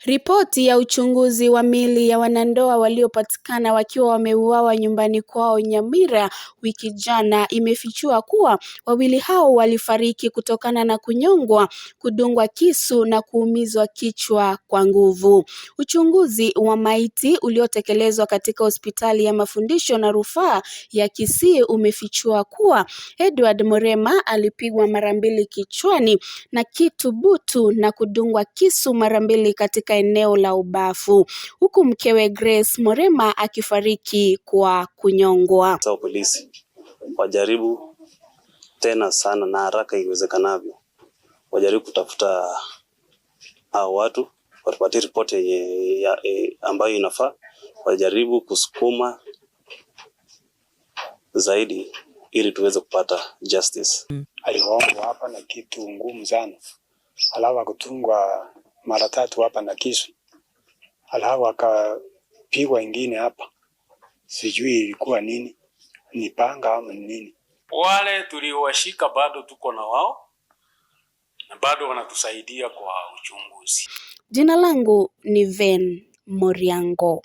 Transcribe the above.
Ripoti ya uchunguzi wa miili ya wanandoa waliopatikana wakiwa wameuawa nyumbani kwao Nyamira wiki jana imefichua kuwa wawili hao walifariki kutokana na kunyongwa, kudungwa kisu na kuumizwa kichwa kwa nguvu. Uchunguzi wa maiti uliotekelezwa katika hospitali ya mafundisho na rufaa ya Kisii umefichua kuwa Edward Mrema alipigwa mara mbili kichwani na kitu butu na kudungwa kisu mara mbili katika eneo la ubavu, huku mkewe Grace Mrema akifariki kwa kunyongwa. Wa polisi wajaribu tena sana na haraka iwezekanavyo, wajaribu kutafuta hao watu, watupatie ripoti ambayo inafaa, wajaribu kusukuma zaidi ili tuweze kupata justice. Aligongwa hapa na kitu ngumu sana, alafu akadungwa mara tatu hapa na kisu, alafu akapigwa ingine hapa, sijui ilikuwa nini, ni panga ama ni nini. Wale tuliowashika bado tuko na wao na bado wanatusaidia kwa uchunguzi. Jina langu ni Ven Moriango.